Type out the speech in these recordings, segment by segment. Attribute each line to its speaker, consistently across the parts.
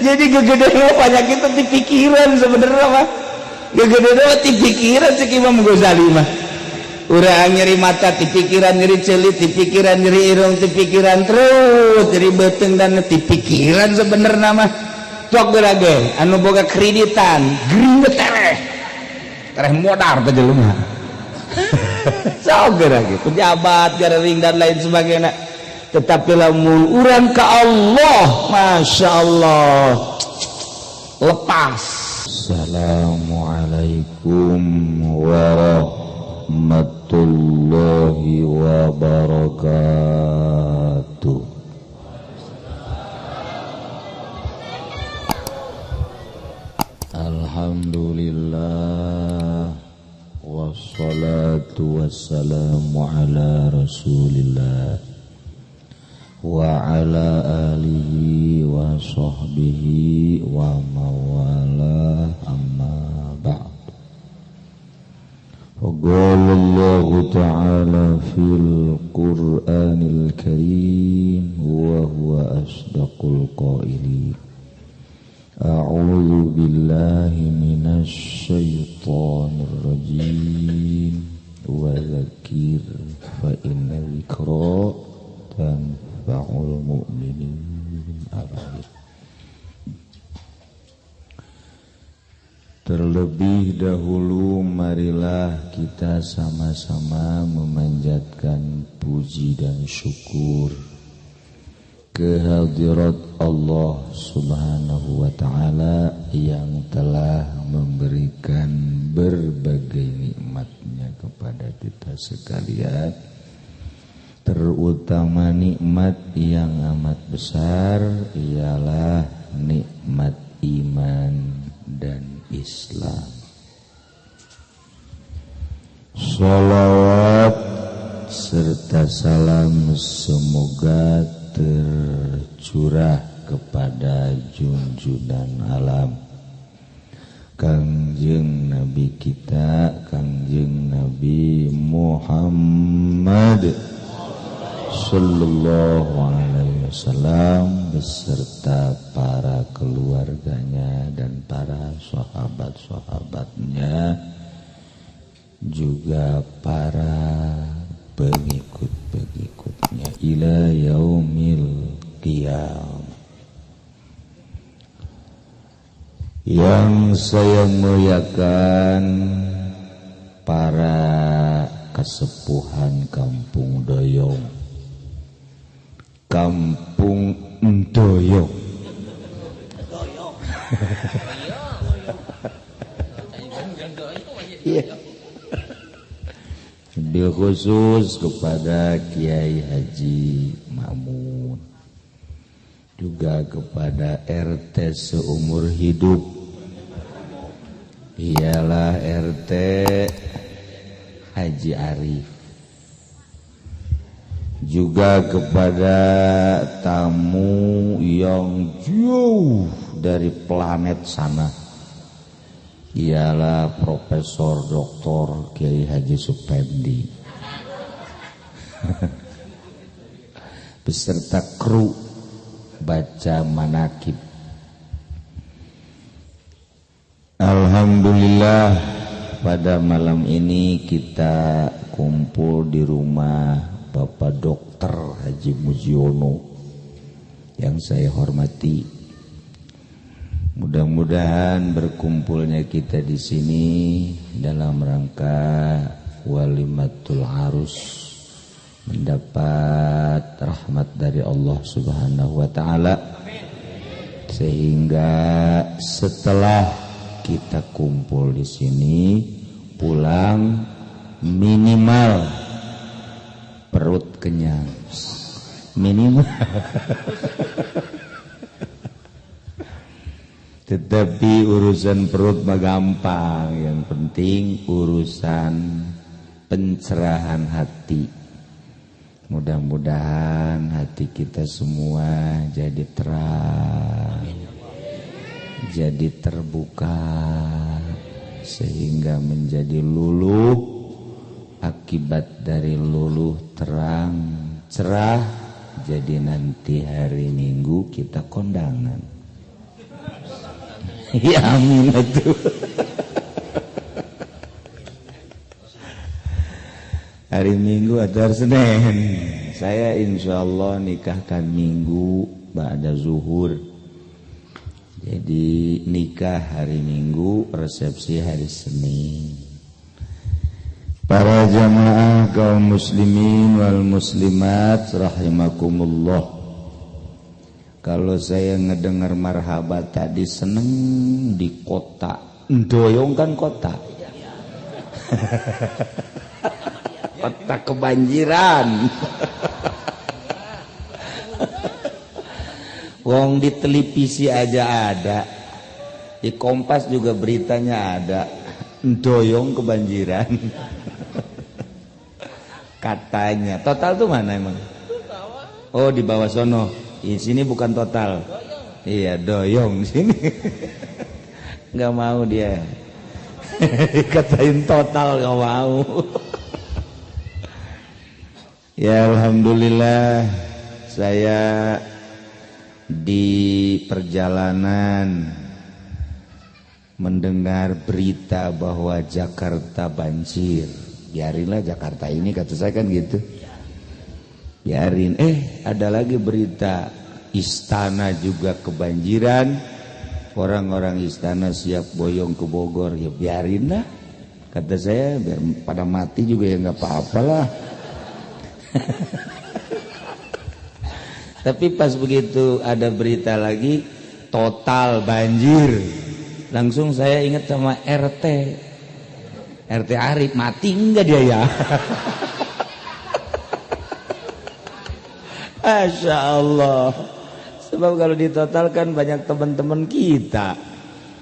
Speaker 1: Jadi gegede penyakit di pikiran sebenarnya mah. Gegede di pikiran cek Imam Ghazali mah. Urang nyeri mata di pikiran, nyeri ceuli di pikiran, nyeri irung di pikiran, terus nyeri beuteung dan di pikiran sebenarnya mah. Tok ge anu boga kreditan, gering tereh. Tereh modar teh jelema. Sok geura ge pejabat garing dan lain sebagainya. Tetapi lamun urang ke Allah, Masya Allah, lepas.
Speaker 2: Assalamualaikum warahmatullahi wabarakatuh. Alhamdulillah, wassalatu wassalamu ala rasulillah wa ala alihi wa sahbihi wa mawalah, amma ba'd. Qala Allahu ta'ala fil Qur'anil Karim wa huwa asdaqul qailin. A'udzu billahi minasy syaithanir rajim. Wa dzakir fa inna dzikra tanfa'ul mu'minin. Terlebih dahulu marilah kita sama-sama memanjatkan puji dan syukur kehadirat Allah Subhanahu wa ta'ala yang telah memberikan berbagai nikmatnya kepada kita sekalian, terutama nikmat yang amat besar ialah nikmat iman dan Islam. Sholawat serta salam semoga tercurah kepada junjunan alam Kangjeng Nabi kita, Kangjeng Nabi Muhammad sallallahu alaihi wasallam beserta para keluarganya dan para sahabat-sahabatnya, juga para pengikut-pengikutnya ila yaumil qiyam. Yang saya muliakan para kesepuhan Kampung Doyong, Kampung Doyong. Iya. Bil khusus kepada Kiai Haji Ma'mun, juga kepada RT seumur hidup, ialah RT Haji Arif, juga kepada tamu yang jauh dari planet sana, ialah Profesor Dr. Kiai Haji Supendi beserta kru baca manakib. Alhamdulillah pada malam ini kita kumpul di rumah Bapak Dr. Haji Mujiono yang saya hormati. Mudah-mudahan berkumpulnya kita di sini dalam rangka walimatul arus mendapat rahmat dari Allah Subhanahu wa ta'ala, sehingga setelah kita kumpul di sini pulang minimal perut kenyang, minimal. Tetapi urusan perut mah gampang, yang penting urusan pencerahan hati. Mudah-mudahan hati kita semua jadi terang, jadi terbuka, sehingga menjadi luluh. Akibat dari luluh, terang, cerah, jadi nanti hari Minggu kita kondangan.
Speaker 1: Ya amin atuh. Hari Minggu atau hari Senin. Saya insya Allah nikahkan Minggu ba'da zuhur. Jadi nikah hari Minggu, resepsi hari Senin. Para jamaah kaum muslimin wal muslimat rahimakumullah. Kalau saya ngedengar marhaba tadi seneng di kota. Doyong kan kota. Kota kebanjiran. Wong di televisi aja ada, di Kompas juga beritanya ada. Doyong kebanjiran. Katanya. Total tuh mana emang? Oh, di bawah sono. Di sini bukan total. Iya, doyong sini. Nggak mau dia. Katain total nggak mau. Ya alhamdulillah, saya di perjalanan mendengar berita bahwa Jakarta banjir. Biarinlah Jakarta ini, kata saya kan gitu. Biarin. Ada lagi berita istana juga kebanjiran. Orang-orang istana siap boyong ke Bogor. Ya biarin lah, kata saya, biar pada mati juga ya nggak apa-apa lah. Tapi pas begitu ada berita lagi total banjir, langsung saya ingat sama RT Arif, mati enggak dia ya? Masya Allah. Sebab kalau ditotalkan banyak teman-teman kita,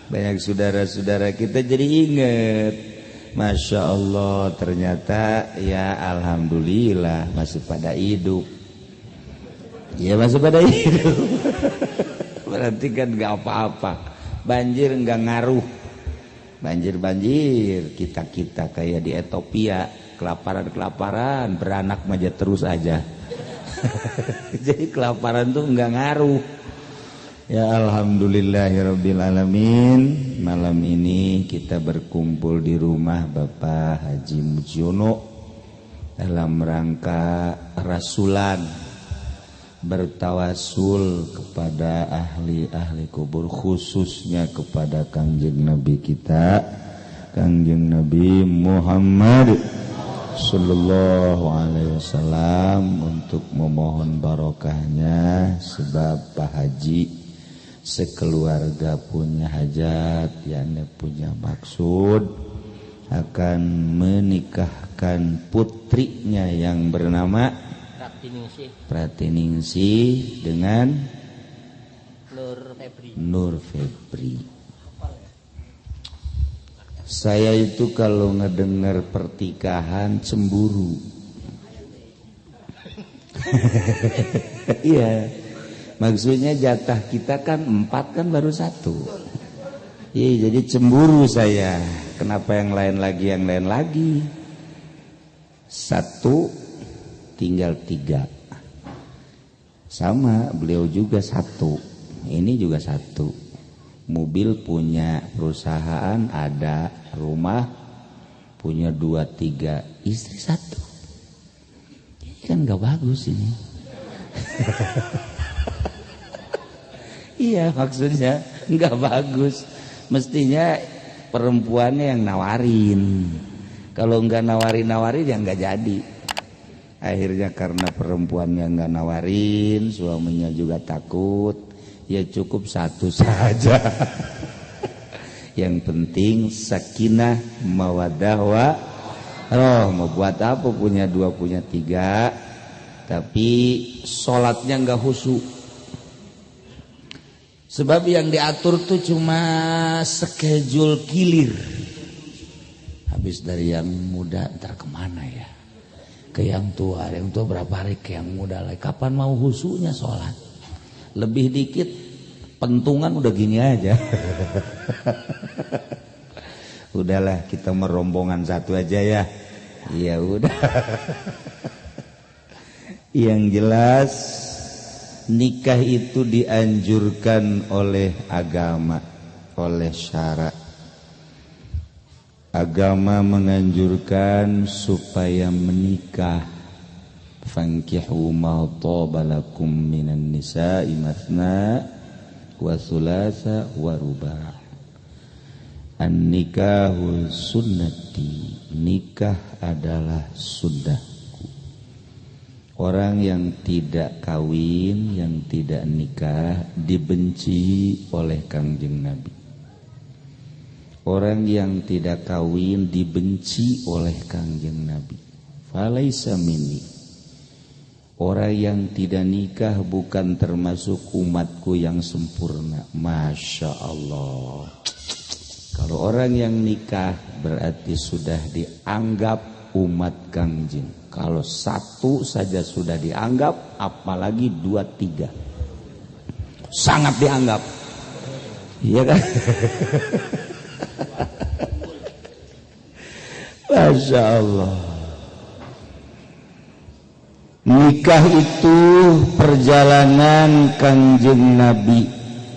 Speaker 1: banyak saudara-saudara kita, jadi inget. Masya Allah, ternyata ya alhamdulillah masih pada hidup. Ya masih pada hidup. Berarti kan gak apa-apa. Banjir gak ngaruh. Banjir-banjir kita-kita kayak di Ethiopia, kelaparan-kelaparan, beranak aja terus aja. Jadi kelaparan tuh nggak ngaruh. Ya alhamdulillahirabbil alamin. Malam ini kita berkumpul di rumah Bapak Haji Mujiono dalam rangka rasulan, bertawasul kepada ahli-ahli kubur, khususnya kepada Kangjeng Nabi kita, Kangjeng Nabi Muhammad sallallahu alaihi wasallam, untuk memohon barokahnya. Sebab Pak Haji sekeluarga punya hajat, yakni punya maksud akan menikahkan putrinya yang bernama Pratiningsih dengan Nur Febri. Saya itu kalau ngedengar pertikahan cemburu. Iya. Maksudnya jatah kita kan 4 kan baru 1. Iya, jadi cemburu saya. Kenapa yang lain lagi, yang lain lagi? 1 tinggal 3. Sama, beliau juga 1. Ini juga 1. Mobil punya, perusahaan ada, rumah punya 2, 3, istri 1. Ini kan gak bagus ini. Iya, maksudnya gak bagus. Mestinya perempuannya yang nawarin. Kalau nggak nawarin-nawarin ya nggak jadi. Akhirnya karena perempuannya nggak nawarin, suaminya juga takut, ya cukup 1 saja. Yang penting sakinah mawaddah wa roh. Mau buat apa punya 2 punya 3, tapi sholatnya nggak khusyuk. Sebab yang diatur tuh cuma schedule kilir. Habis dari yang muda ntar kemana ya? Ke yang tua berapa hari ke yang muda lagi. Kapan mau khusyuknya sholat? Lebih dikit pentungan udah gini aja. Udahlah kita merombongan 1 aja ya. Ya udah. Yang jelas nikah itu dianjurkan oleh agama. oleh syarak. Agama menganjurkan supaya menikah. Fankihu ma thaba lakum minan nisa'i matsna wa thulatha wa ruba'. An-nikahu sunnati, nikah adalah sunnahku. Orang yang tidak kawin, yang tidak nikah dibenci oleh Kangjeng Nabi. Orang yang tidak kawin dibenci oleh Kangjeng Nabi. Falaisa minni. Orang yang tidak nikah bukan termasuk umatku yang sempurna. Masya Allah. Kalau orang yang nikah berarti sudah dianggap umat Kangjeng. Kalau satu saja sudah dianggap, apalagi 2, 3. Sangat dianggap. Iya kan? Masya Allah. Nikah itu perjalanan Kangjeng Nabi.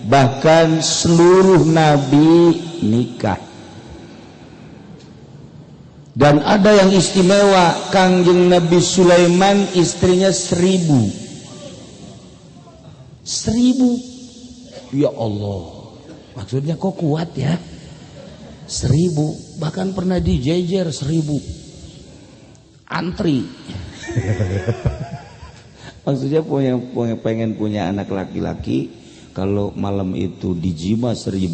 Speaker 1: Bahkan seluruh nabi nikah. Dan ada yang istimewa, Kangjeng Nabi Sulaiman istrinya 1000. 1000. Ya Allah. Maksudnya kok kuat ya? 1000, bahkan pernah dijejer 1000. Antri. Maksudnya pengen punya anak laki-laki, kalau malam itu dijima 1000,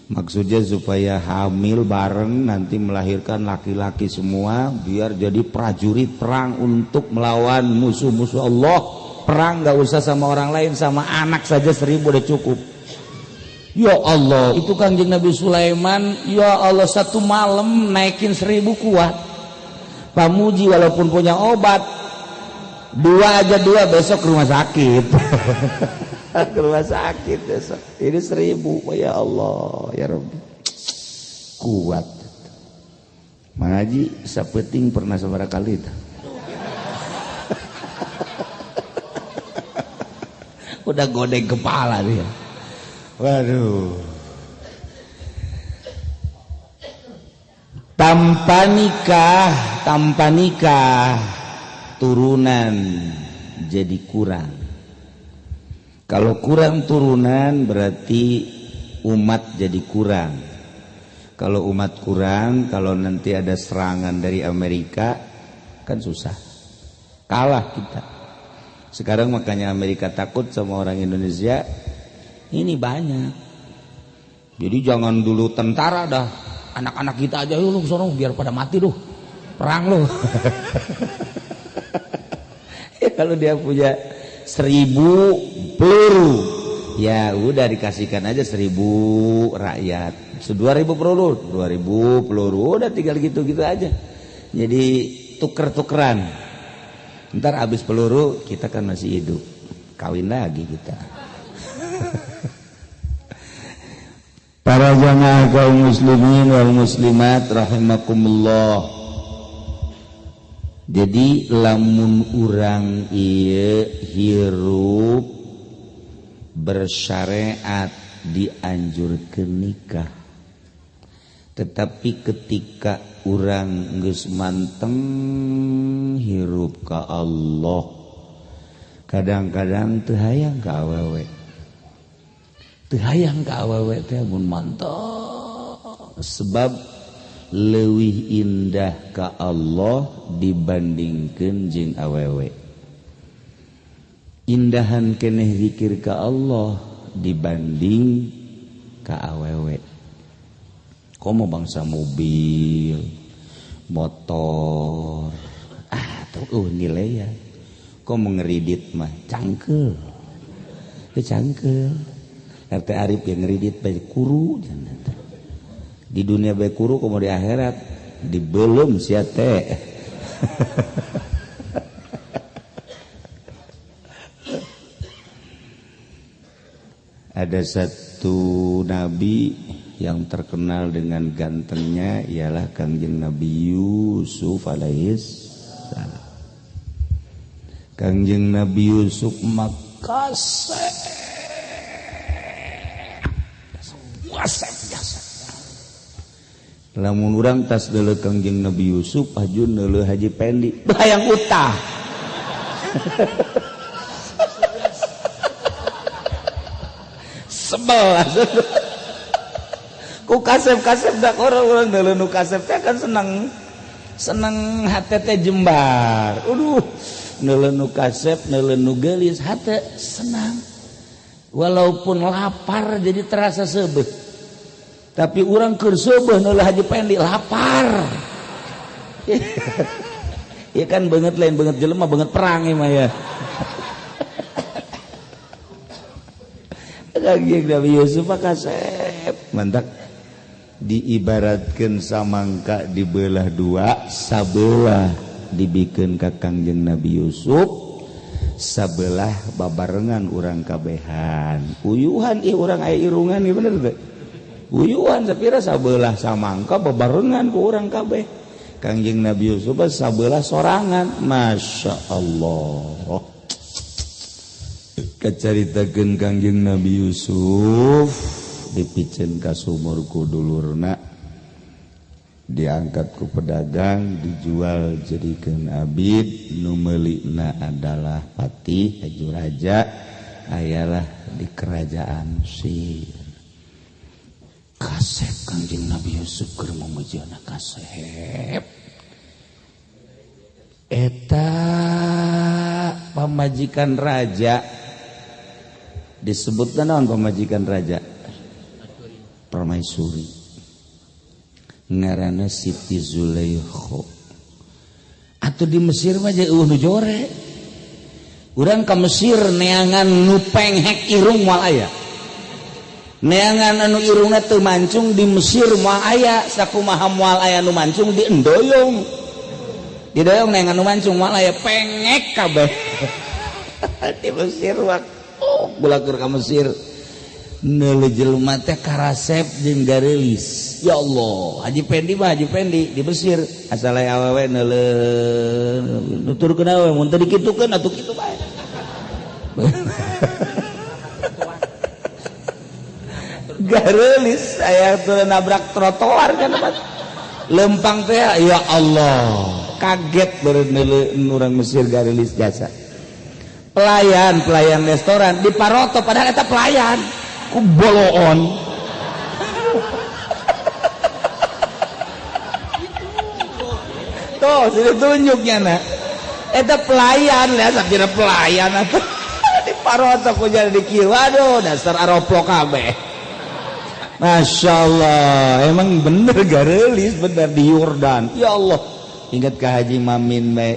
Speaker 1: maksudnya supaya hamil bareng nanti melahirkan laki-laki semua, biar jadi prajurit perang untuk melawan musuh-musuh Allah. Perang gak usah sama orang lain, sama anak saja 1000 udah cukup. Ya Allah, itu Kangjeng Nabi Sulaiman, ya Allah, satu malam naikin 1000 kuat. Pamuji walaupun punya obat 2 aja 2, besok ke rumah sakit. Ke rumah sakit besok. Ini 1000, ya Allah, ya Rabbi. Kuat. Mang Haji sapeting pernah sabaraha kali itu. Udah godeng kepala dia. Waduh. Tanpa nikah turunan jadi kurang. Kalau kurang turunan berarti umat jadi kurang. Kalau umat kurang, kalau nanti ada serangan dari Amerika kan susah. Kalah kita. Sekarang makanya Amerika takut sama orang Indonesia. Ini banyak. Jadi jangan dulu tentara dah. Anak-anak kita aja lu sono biar pada mati lu. Perang lu. Ya, kalau dia punya 1000 peluru, ya udah dikasihkan aja 1000 rakyat. 2000 peluru, 2000 peluru, udah tinggal gitu-gitu aja. Jadi tuker-tukeran. Ntar habis peluru kita kan masih hidup. Kawin lagi kita. Para jamaah kaum muslimin wal muslimat rahimakumullah. Jadi lamun urang ieu hirup bersyariat dianjurkeun nikah. Tetapi ketika urang geus manteng hirup ka Allah, kadang-kadang teu hayang ka awewe. Teu hayang ka awewe teh mun manteng, sebab leuwih indah ka Allah dibandingkeun jeung awewe. Indahan keneh zikir ka Allah dibanding ka awewe. Komo bangsa mobil, motor, tuh nilai ya. Komo ngeridit mah cangkel. Cangkel. RT Arif yang ngeridit bae kuru Di dunia bae kuru, komo di akhirat dibelum sia teh. Ada satu nabi yang terkenal dengan gantengnya ialah Kangjeng Nabi Yusuf alaihissalam. Kangjeng Nabi Yusuf makasih Kasep jasa. Lamun urang tas deuleu Kangjeng Nabi Yusuf aju neuleuh Haji Pendi hayang utah. Sebel ku kasep-kasep dak orang-orang deuleu nu kasep teh kan seneng seneng hate teh jembar. Aduh, neuleuh nu kasep, neuleuh nu geulis hate senang. Walaupun lapar jadi terasa seubeuh. Tapi urang keur seubeuh neuleuh Haji Pendi lapar. Ya kan banget lain banget jelema banget perang ieu mah ya. Kangjeng Nabi Yusuf kasep mantak diibaratkeun samangka dibelah dua, sabelah dibikeun ka Kangjeng Nabi Yusuf, sabelah babarengan urang kabehan. Uyuhan ih urang aya irungan ieu bener teu? Uyuhan sapira sabelah samangka babarengan ku urang kabeh. Kangjeng Nabi Yusuf sabelah sorangan. Masya Allah. Kacaritakeun Kangjeng Nabi Yusuf dipiceun ka sumur ku dulurna, diangkat ku pedagang, dijual jadikeun abid, nu meulina adalah patih haju raja, ayalah di kerajaan Mesir. Kasep Kangjeng Nabi Yusuf keur mumujieuna kasep. Eta pamajikan raja disebutna naon pamajikan raja? Permaisuri. Ngaranna Siti Zulaikha. Atuh di Mesir mah eueuh nu jore. Urang ka Mesir neangan nu penghek irung moal aya. Neangan anu irungna teu mancung di Mesir moal aya, sakumaha moal aya nu mancung di endoyong. Didoyong neangan nu mancung moal aya, pengek kabeh. Di Mesir waktu bulakur ka Mesir. Neuleuh jelema teh karasep jeung gareulis. Ya Allah, Haji Pendi mah Haji Pendi di Mesir asal aya awewe neuleuh nuturkeun awewe mun teu dikitukeun atuh kitu bae. Gareulis aya teu nabrak trotoar kan lempang teh ya Allah, kaget beureun neuleuh urang Mesir gareulis jasa. Pelayan, pelayan restoran di paroto padahal eta pelayan ku boloon. Tuh, sini tunjuknya nak. Eta pelayan ya, sakira pelayan atuh. Di paroto ku jadi dikieu. Waduh, dasar aroplok kabeh. Masya Allah, emang bener gareulis bener di Yordan. Ya Allah, ingat ka Haji Mamin bae.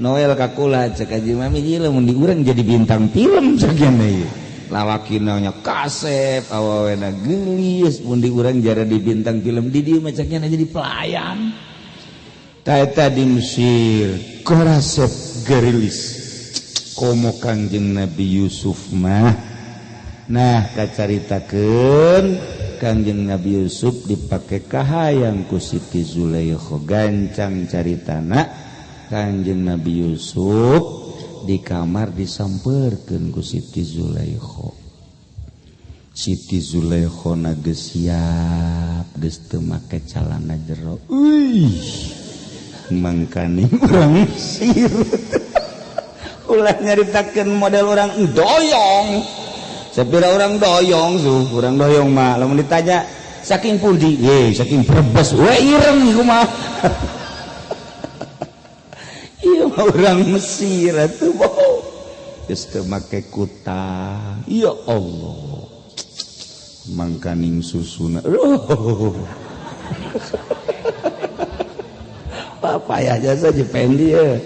Speaker 1: Noel kakula cek Haji Mamin ieu lamun di urang jadi bintang film sakieu ieu. Lawakina nya kasep, awawena geulis, mun di urang jara di bintang film di dieu mah ceknya jadi pelayan. Ta eta di Mesir, karasep geulis. Komo Kangjeng Nabi Yusuf mah. Nah, kacaritakeun Kangjeng Nabi Yusuf dipake kahayang ku Siti Zulaikha. Gancang caritana Kangjeng Nabi Yusuf di kamar disamperkeun ku Siti Zulaikha. Siti Zulaikha na geus siap, geus teu make calana jero. Uih, mangkani urang Mesir. Ulah nyaritakeun model urang doyong. Sapira urang doyong suh, urang doyong mah lamun ditanya saking pundi? Ye, saking Brebes. We ireng kumaha. Iya orang Mesir atuh boh. Geus teu make kutang. Ya Allah. Mangkaning susuna. Aduh. Papayah jasa Haji Pendi ya.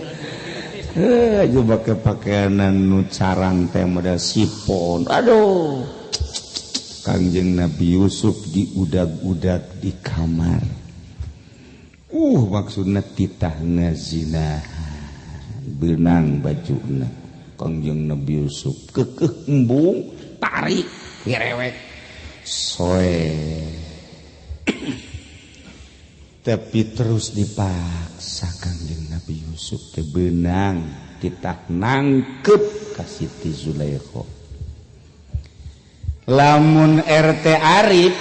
Speaker 1: Aja make pakaianan nu carang teh model sipon. Aduh. Kangjeng Nabi Yusuf diudag-udag di kamar. Maksudna titah ngazina. Benang bajuna Kangjeng Nabi Yusuf kekeh embung tarik direwek soe. Tapi terus dipaksa Kangjeng Nabi Yusuf teh benang titah nangkep ka Siti Zulaikha. Lamun RT Arif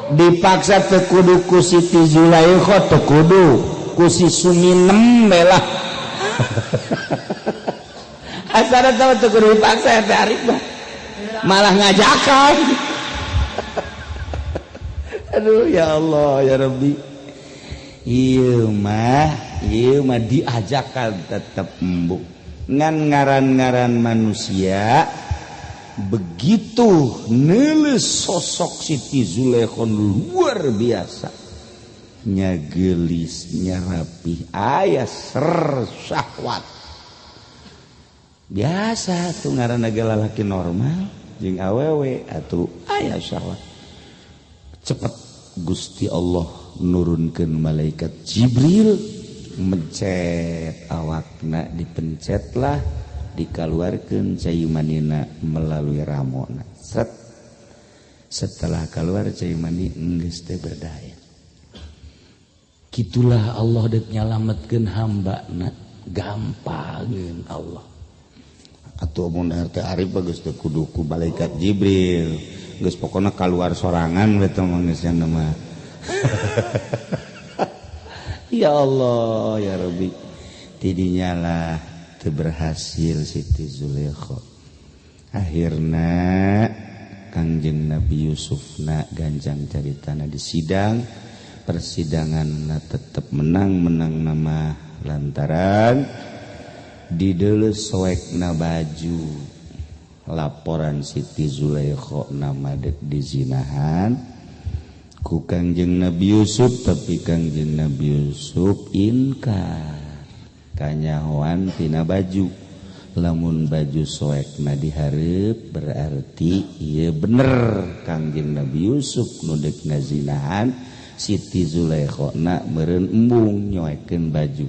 Speaker 1: Dipaksa teu kudu ku Siti Zulaikha, teu kudu ku si Suminem lah. Asal teu teu kudu dipaksa teh, arif mah malah ngajakan. Aduh, ya Allah ya Rabbi, ieu mah, ieu mah diajakan tetep embung. Ngan ngaran-ngaran manusia, begitu neles sosok Siti Zulaikha luar biasa nya, gelis nya, rapih, aya ser syahwat biasa tuh. Ngaran lalaki normal jeung awewe atuh aya syahwat. Cepet Gusti Allah nurunkan malaikat Jibril mencet awakna, dipencetlah, dikeluarkan cai manina melalui ramona, set. Setelah keluar cai mani, geus teu berdaya. Gitulah Allah dek nyalametkeun hamba na, gampangeun Allah. Atuh mun teh arif bagus teh kudu ku malaikat Jibril, geus pokona keluar sorangan we teh mah geus mah. Ya Allah ya Rabbi, tidinya lah teu berhasil Siti Zulaikha. Akhirna Kangjeng Nabi Yusuf na ganjang caritana di sidang persidangan na tetep menang. Menang nama lantaran dideuleu soekna baju. Laporan Siti Zulaikha nama dek dizinahan ku Kangjeng Nabi Yusuf, tapi Kangjeng Nabi Yusuf inkar, kanyahoan tina baju. Lamun baju soekna dihareup, berarti ieu bener Kangjeng Nabi Yusuf nu dek ngazinahan Siti Zulaikha na, meureun embung nyoekeun baju.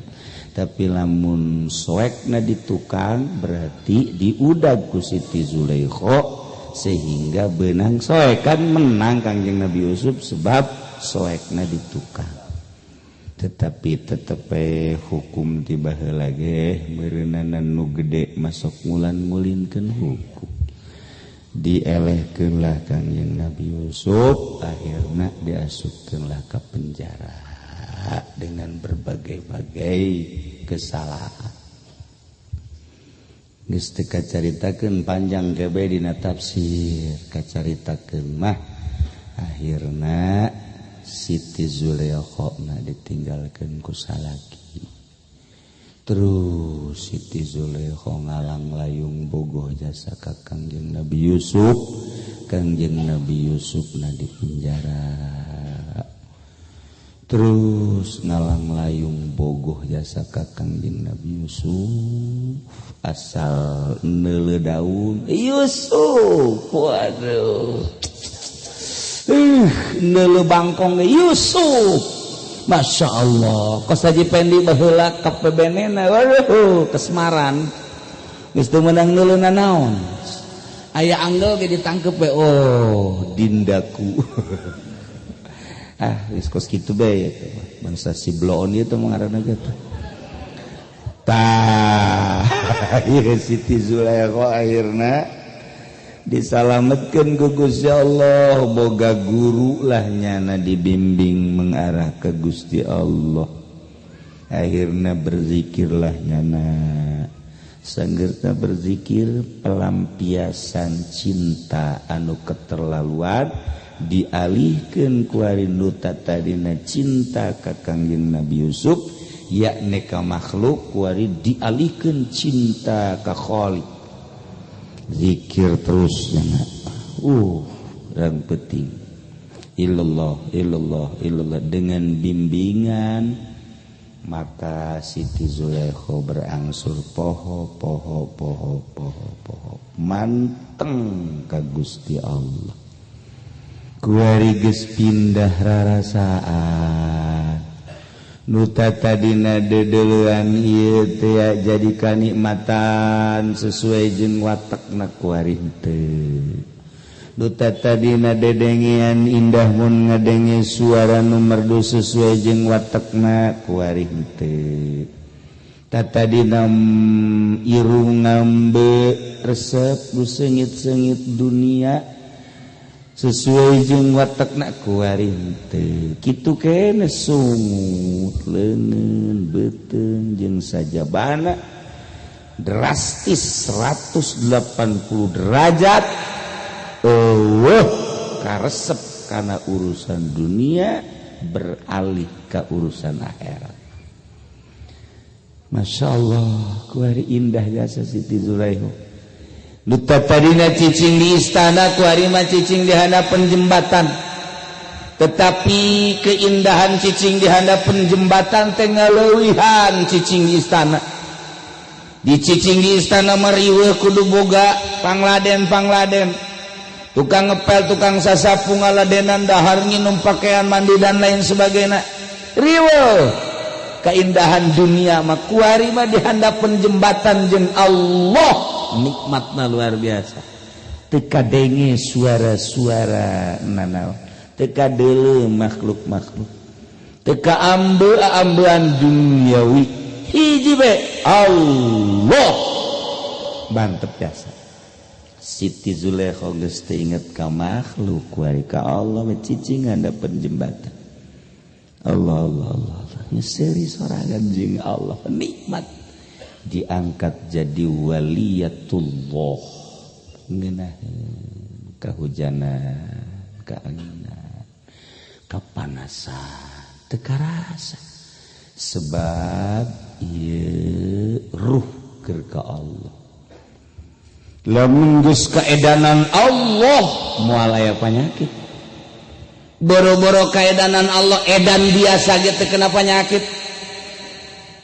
Speaker 1: Tapi lamun soekna di tukang, berarti diudag ku Siti Zulaikha sehingga benang soekan. Menang Kangjeng Nabi Yusuf sebab soekna di tukang. Tetapi tetep hukum tiba heula ge meureunana nu gede masuk ngulan-ngulinkeun hukum. Dielehkeun lah Kangjeng Nabi Yusuf, akhirna diasupkeun lah ka penjara dengan berbagai-bagai kesalahan. Geus teu kacaritakeun panjang kebe dina tafsir, kacaritakeun mah akhirna Siti Zulaikha na ditinggalkeun ku salaki. Terus Siti Zulaikha ngalang layung bogoh jasa ka Kangjeng Nabi Yusuf. Kangjeng Nabi Yusuf na di penjara. Terus ngalang layung bogoh jasa ka Kangjeng Nabi Yusuf, asal neuleu daun, Yusuf, waduh, neuleu bangkong, Yusuf, Masya Allah. Kos Haji Pendi baheula ka pebenena, waduh, kesemaran geus teu meunang neuleu nanaon, aya anggel ge ditangkep we, oh dindaku. Ah, geus kos kitu bae eta bangsa si bloon ieu teh ngaranna ge teh. Tah, ieu Siti Zulaikha akhirna disalametkeun ku Gusti Allah. Boga guru lah nyana, dibimbing mengarah ke Gusti Allah. Akhirna berzikirlah nyana. Sanggeurna berzikir, pelampiasan cinta anu keterlaluan dialihkeun ku nu tadina cinta ka Kangjeng Nabi Yusuf, yakni ka makhluk, kuari dialihkeun cinta ka Khalik. Zikir terus nyana, rang penting, illallah illallah illallah. Dengan bimbingan maka Siti Zulaikha berangsur poho poho poho poho poho, manteng ka Gusti Allah. Kuari geus pindah rarasaan. Nu tadina deudeulean ieu teh jadi kanikmatan sesuai jeung watekna, kuari henteu. Nu tadina dedengean indah, mun ngadenge suara nu merdu sesuai jeung watekna, kuari henteu. Tadina irung ngambe resep nu seungit-seungit dunia. Sesuai jeung watekna kuari henteu. Kitu kene sungut leungeun beuteung jeung sajabana drastis 180 derajat eueuh karesep kana urusan dunia beralih ke urusan akhirat. Masya Allah, kuari indah jasa Siti Zulaikha. Duta tadina cicing di istana, kuari mah cicing di handapeun jembatan. Tetapi keindahan cicing di handapeun jembatan teh ngaleuwihan cicing di istana. Di cicing di istana mah riweuh kudu boga pangladen-pangladen. Tukang ngepel, tukang sasapu ngaladenan dahar nginum pakaian mandi dan lain sebagainya. Riweuh keindahan dunia mah kuari mah di handapeun jembatan jeung Allah. Nikmatna luar biasa. Teu kadenge suara-suara nanaon, teu kadeuleu makhluk-makhluk, teu kaambe-ambean duniawi. Hiji be Allah mantep jasa. Siti Zulaikha geus teu inget ka makhluk, kuari ka Allah we cicing handapeun jembatan. Allah Allah Allah, Allah. Nyeuseri sorangan jeung Allah nikmat diangkat jadi waliyatullah. Ngeunaheun kahujanan, kaanginan, kapanasan teu karasa sebab ieu ruh keur ka Allah. Lamun geus kaedanan Allah moal aya panyakit. Boro-boro kaedanan Allah, edan biasa ge teu kena panyakit.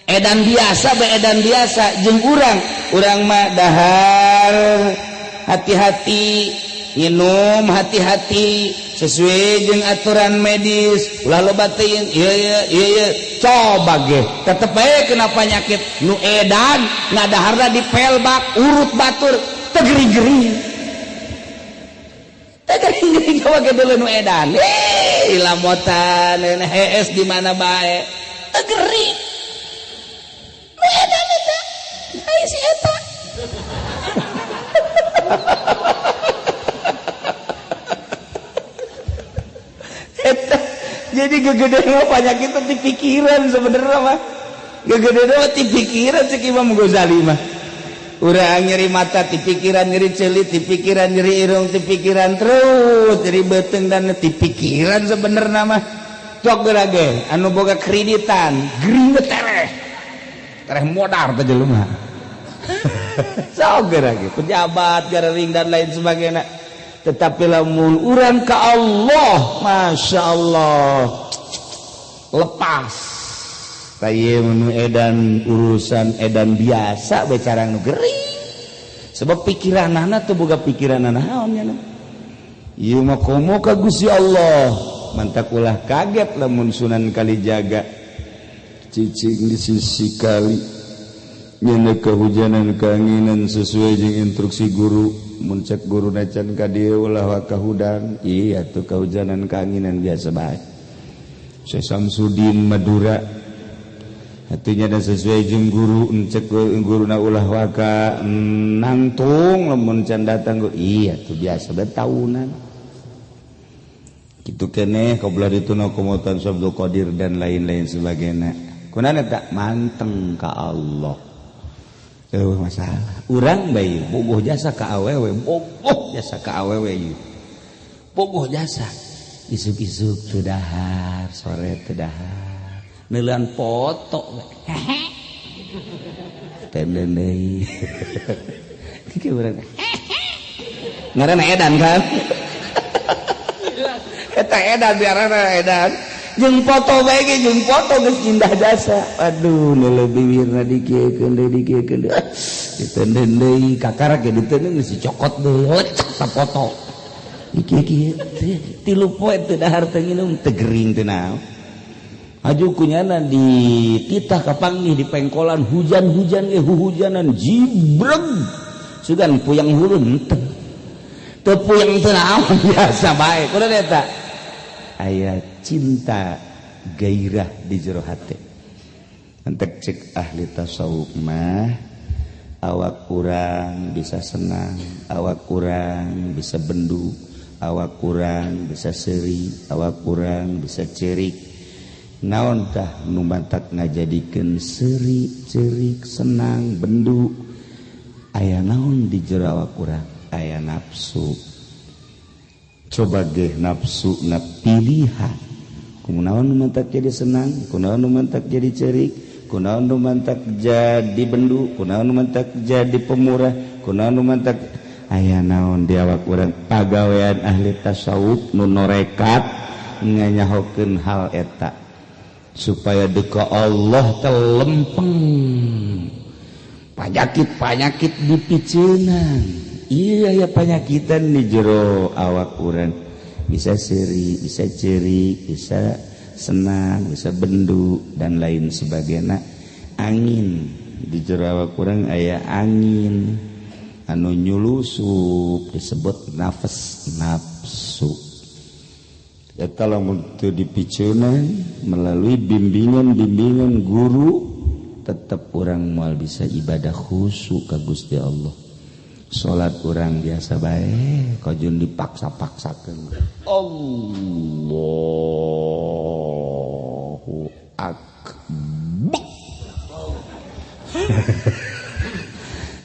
Speaker 1: Edan biasa be edan biasa jeung urang, urang mah dahar hati-hati, nginum hati-hati sesuai jeung aturan medis, ulah loba teuing ieu ieu ieu ieu coba ge tetep bae kena panyakit. Nu edan ngadaharna dipelbak urut batur teu gering-gering. Teu gering-gering coba ge deuleu nu edan. Lamotan hees di mana bae teu gering. Nu edan eta ai si eta. Eta jadi gegedean mah penyakit teh pikiran sebenarnya mah. Gegedean mah ti pikiran cek Imam Ghazali mah. Urang nyeri mata ti pikiran, nyeri ceuli ti pikiran, nyeri irung ti pikiran, terus nyeri beuteung dan ti pikiran sebenarnya mah. Cok geura ge anu boga kreditan, gering tereh. Tereh modar teh jelema. Sok geura ge pejabat garering dan lain sebagainya. Tetapi lamun urang ka Allah, Masya Allah, lepas. Taye menu edan urusan edan biasa bicara nu gering. Sebab pikiranana teu boga pikiran naon nya. Ieu mah komo ka Gusti Allah. Mantak ulah kaget lamun Sunan Kalijaga cicing di sisi kali nyeuna kehujanan keanginan sesuai jeung instruksi guru. Mun cek guru nacan ka dieu ulah wa kahudang, iya tuh kehujanan keanginan biasa bae. Syekh Samsudin Madura hatinya dan sesuai jeung guru, cek guruna ulah waka nangtung lamun can datang, iya tuh biasa bae tahunan. Kitu keneh qabla dituna komotan Abdul Qadir dan lain-lain sebagainya. Kunaon eta manteng ka Allah. Masalah urang bae bogoh jasa ka awewe, bogoh jasa ka awewe ieu. Bogoh jasa isuk-isuk teu dahar, sore teu dahar. Neuleun foto we. Tenden deui. Kieu urang. Ngaranna edan kan? Eta edan biarana edan. Jeung foto bae ge jeung foto geus indah jasa. Aduh, neuleuh bibirna dikieukeun deui dikieukeun deui. Ditenden deui kakara ge ditenden geus dicokot deui lecek ta foto. Iki kieu tilu poe teu dahar teu nginum teu gering teu naon. Aju kunyana di titah kapanggih di pengkolan hujan-hujan ge huhujanan jibreg. Sugan puyang hulu henteu. Teu puyang teu naon biasa bae. Kudu eta. Aya cinta gairah di jero hate. Entek cek ahli tasawuf mah awak kurang bisa senang, awak kurang bisa bendu, Awak kurang bisa seuri, awak kurang bisa cerik. Naon tah nu matak ngajadikeun seuri, cerik, senang, bendu? Aya naon di jero awak urang? Aya nafsu. Coba geh nafsu na pilihan. Kunaon nu matak jadi senang, kunaon nu matak jadi cerik, kunaon nu matak jadi bendu, kunaon nu matak jadi pemurah, kunaon nu matak aya naon di awak urang? Pagawean ahli tasawuf nu norekat nganyahokeun hal eta supaya deka Allah telempeng panyakit-panyakit dipiceunan. Iya ya, panyakitan di jero awak urang bisa seuri, bisa cerik, bisa senang, bisa bendu dan lain sebagainya. Angin di jero awak urang aya angin anu nyulusup disebut nafas, nafsu. Eta lamun teu dipiceunan melalui bimbingan-bimbingan guru, tetep urang moal bisa ibadah khusyuk ka Gusti Allah. Salat urang biasa bae, kajun dipaksa-paksakeun. Allahu akbar.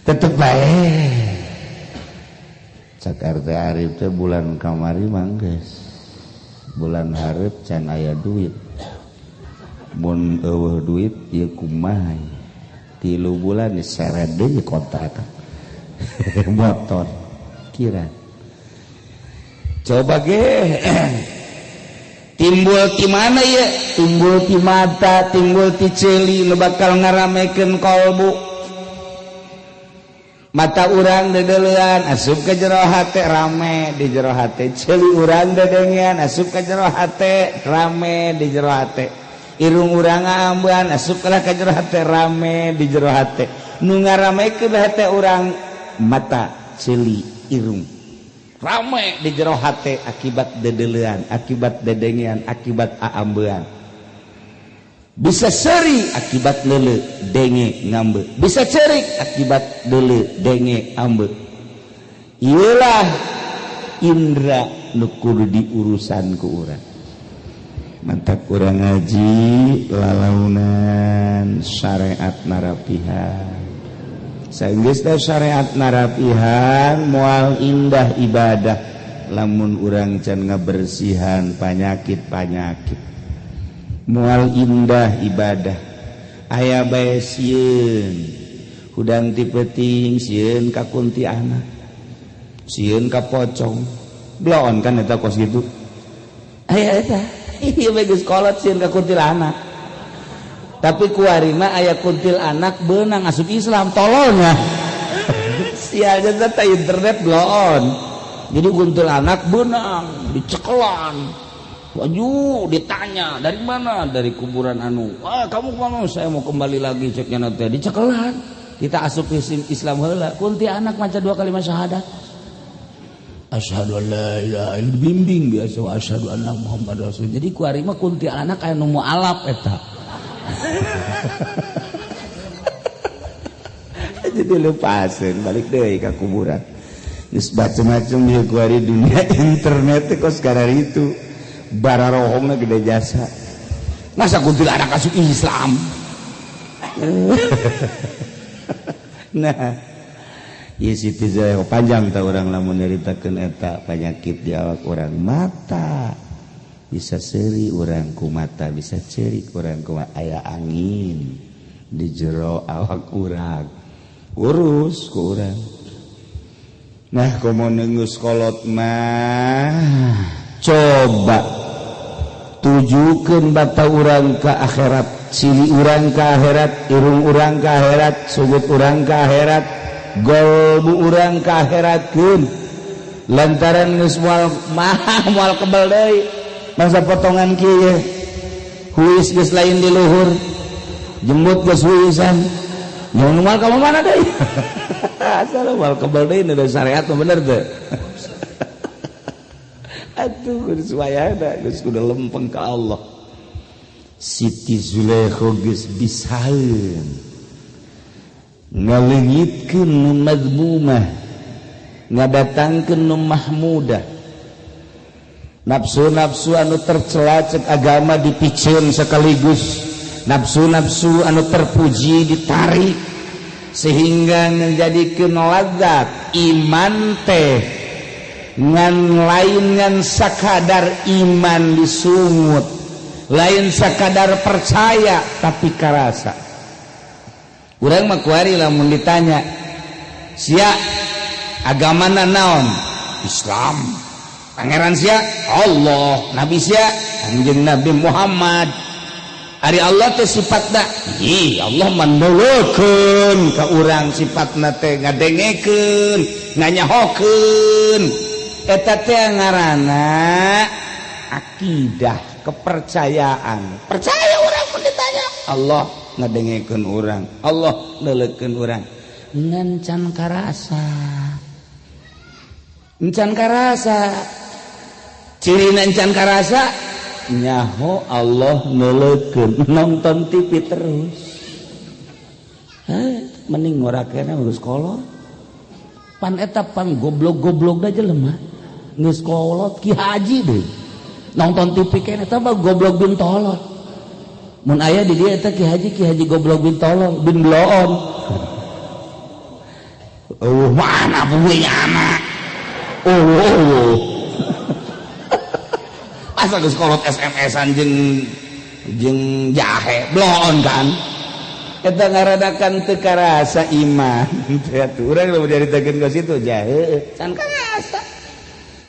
Speaker 1: Tetep bae. Cak RT Arif teh bulan kamari mangges. Bulan hareup can aya duit. Mun eueuh duit ieu kumaha? 3 bulan diseret deui kontrakan. Motor kira. Coba ge timbul ti mana ya? Timbul ti mata, timbul ti ceuli nu bakal ngaramekeun kolbu. Mata urang dedelean asup ke jero hate rame di jero hate, ceuli urang dedengean asup ke jero hate rame di jero hate, irung urang ngaambean asup ka jero hate rame di jero hate. Nu ngaramekeun hate urang mata, ceuli, irung rame di jero hate akibat dedelean, akibat dedengean, akibat aambean. Bisa seuri akibat leule denge ngambe, bisa cerik akibat leule denge ambe. Iyalah indra nu kudu diurusan ku urang. Mantak urang ngaji lalaunan syariat narapihan. Saenggeus teh syariat narapihan moal indah ibadah lamun urang can ngabersihan panyakit-panyakit. Mual indah ibadah. Aya bae sieun hudang ti peuting, sieun ka kuntianak, sieun ka pocong. Bloon kan eta kos gitu. Aya eta ieu bae geus kolot sieun ka kuntilanak. Tapi kuari mah aya kuntilanak beunang asup Islam tololnya. Sialnya teh internet bloon. Jadi kuntilanak beunang dicekelan. Waju ditanya dari mana? Dari kuburan anu. Wah, kamu kemana? Saya mau kembali lagi ceknya nanti. Dicekelan. Kita asup Islam heula. Kuntilanak maca 2 kalimat syahadat. Asyhadu an la ilaha illallah, bimbing biasa asyhadu anna Muhammad rasul. Jadi kuari mah kuntilanak aya nu mualaf eta. Jadi lepasin balik deui ka kuburan. Geus macem-macem ieu kuari dunia internet teh kos kararitu. Bararohongna gede jasa. Masa kuntilanak asup Islam? Nah, ieu Siti Zulaikha panjang tah urang lamun nyaritakeun eta penyakit di awak urang. Mata bisa seuri urang ku mata, bisa ceurik urang ku aya angin di jero awak urang. Urus ku urang. Nah, komo geus kolot mah coba tujukeun bata urang ka akhirat, cili urang ka akhirat, irung urang ka akhirat, sugut urang ka akhirat, golbu urang ka akhiratkeun. Lantaran geus moal mah moal kebal deui masa potongan kieu huis geus lain di luhur, jembut geus huisan, jangan moal ka mana deui. Asal moal kebal deui da syariat mah bener teu. Aduh, geus wayahna geus kudu lempeng ka Allah. Siti Zulaikha geus bisaeun ngaleungitkeun nu mazmumah, ngadatangkeun nu mahmudah. Nafsu-nafsu anu tercela cek agama dipiceun sekaligus, nafsu-nafsu anu terpuji ditarik sehingga menjadi lazat iman teh. Ngan lain ngan sakadar iman disungut, lain sakadar percaya, tapi karasa. Urang mah kuari lamun ditanya, "Sia agamana naon?" "Islam." "Pangeran sia?" "Allah." "Nabi sia?" "Kanjeng Nabi Muhammad." "Ari Allah teh sifatna?" "Ih, Allah mandeleukeun ka urang, sifatna teh ngadengekeun, nganyahokeun." Eta teh ngaranna akidah, kepercayaan. Percaya orang mun ditanya Allah ngadengekeun urang, Allah neuleukeun urang, ngan can karasa, encan karasa. Ciri encan karasa, nyaho Allah neuleukeun, nonton TV terus. Eh, mending ngorakena geus kolot. Pan eta pan goblok-goblok da jelema geus kolot, ki haji deui nonton TV kene. Eta mah goblok bin tolol. Mun aya di dia eta ki haji, ki haji goblok bin tolol bin bloon. Oh, mana buaya anak? Oh. Masa geus kolot SMS-an jeung jeung jahe, bloon kan? Eta ngaradakan teu karasa iman. Teh atuh urang lamun dicaritakeun ka situ jahe can karasa.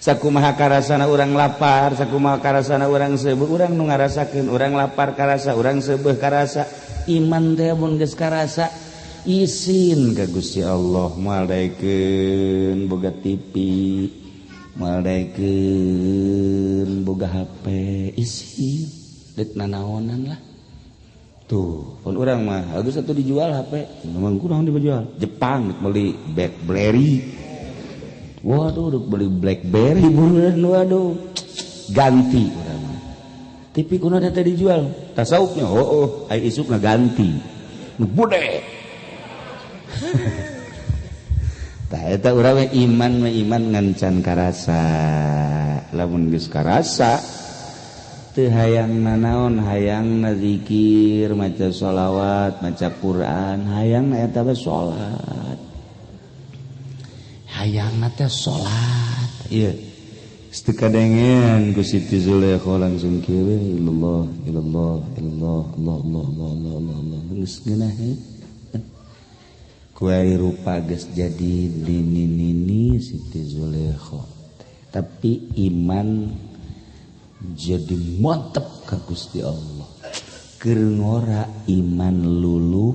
Speaker 1: Sakumaha karasana urang lapar, sakumaha karasana urang seubeuh, urang nu ngarasakeun urang lapar karasa, urang seubeuh karasa. Iman teh mun geus karasa, isin ka Gusti Allah, moal daekeun boga TV, moal daekeun boga HP, isin deuk nanaonan lah. Tuh pun urang mah agus atuh dijual HP, memang kurang dijual Jepang, dek beli BlackBerry. Waduh, dek beli BlackBerry buruan. Waduh, ganti urang mah. TV kuno teh dijual tasaupnya. Oh, ai isuk ganti nu bude. Tah, eta urang we iman mah iman ngan can karasa. Lamun geus karasa, teu hayang nanaon, hayang zikir, maca sholawat, maca Quran, hayang eta we salat, hayang teh salat. Ieu teu kadengean ku Siti Zulaikha, langsung kieu, illallah, illallah, illallah, Allah, Allah, Allah, Allah, Allah, Allah. Geus ngeunah kuari rupa, geus jadi nini-nini Siti Zulaikha, tapi iman jadi mantep ka Gusti Allah. Keur ngora iman luluh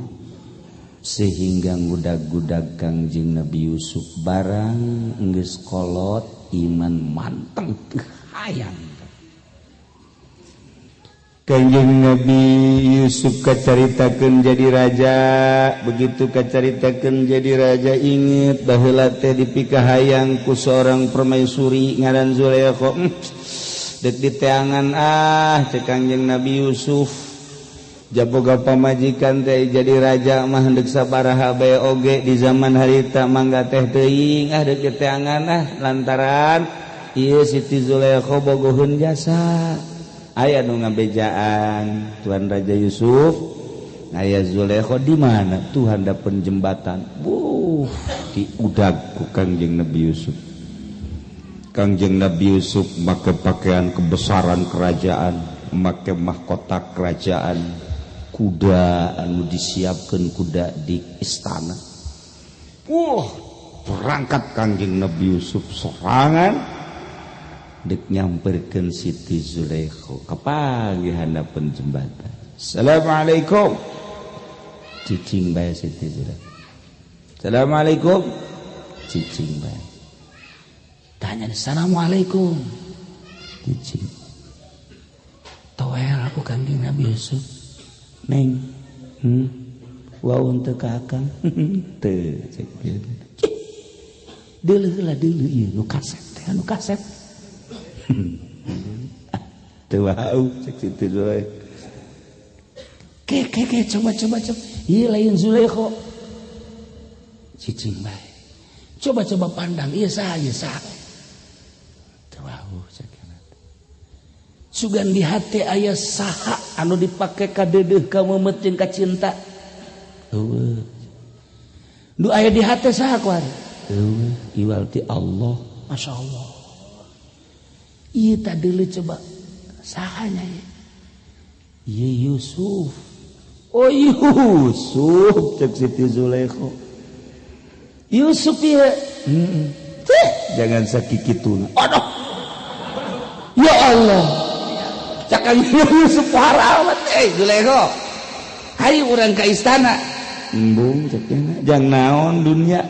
Speaker 1: sehingga ngudag-gudag Kangjeng Nabi Yusuf. Barang geus kolot, iman manteng, teu hayang. Kanjeng Nabi Yusuf kacaritakeun jadi raja. Begitu kacaritakeun jadi raja, inget baheula teh dipikahayang ku seorang permaisuri ngaran Zulaikha. Dek diteangan ah, cek Kanjeng Nabi Yusuf, jaboga pamajikan teh, jadi raja mah deuk sabaraha bae oge di zaman harita mangga teh teuing ah, dek diteangan ah, lantaran ieu Siti Zulaikha bogoheun jasa. Aya nu ngabejaan, "Tuan Raja Yusuf, aya Zulaikha di mana?" "Tuh handapeun jembatan." Buh, diudag ku Kangjeng Nabi Yusuf. Kangjeng Nabi Yusuf make pakaian kebesaran kerajaan, make mahkota kerajaan, kuda anu disiapkan, kuda di istana. Wah, berangkat Kangjeng Nabi Yusuf sorangan dek nyamperkeun Siti Zulaikha. Kapanggih handapeun jembatan. "Assalamualaikum." Cicing bae Siti Zulaikha. "Assalamualaikum." Cicing bae. Tanya, "Assalamualaikum." Cicing. Toel aku Kangjeng Nabi Yusuf. "Neng, Wau teu ka akang?" "Teu," cek. Deuleu heula, deuleu ieu nu kasep teh, anu kasep. "Teu wau," cek Siti Zulaikha. "Ke ke ke, coba, coba, coba. Ieu lain Zulaikha." Cicing bae. "Coba, coba pandang, ieu saha, ieu saha?" "Teu wau," cek. Sugan di hati aya saha anu dipake ka deudeuh ka meumeut jeung ka cinta. Eueuh. Nu aya di hati saha kuari? Eueuh, iwal ti Allah. Masyaallah. Ieu tah deuleu coba sahanya ieu? Ieu Yusuf. Oh Yusuf cek Siti Zulaikha. Yusuf ieu. Heeh. Ceh, jangan sakikituna. Aduh. Ya Allah. Cak Yusuf haramat Zulaikha. Hayu urang ka istana. Embung cek jang naon dunia.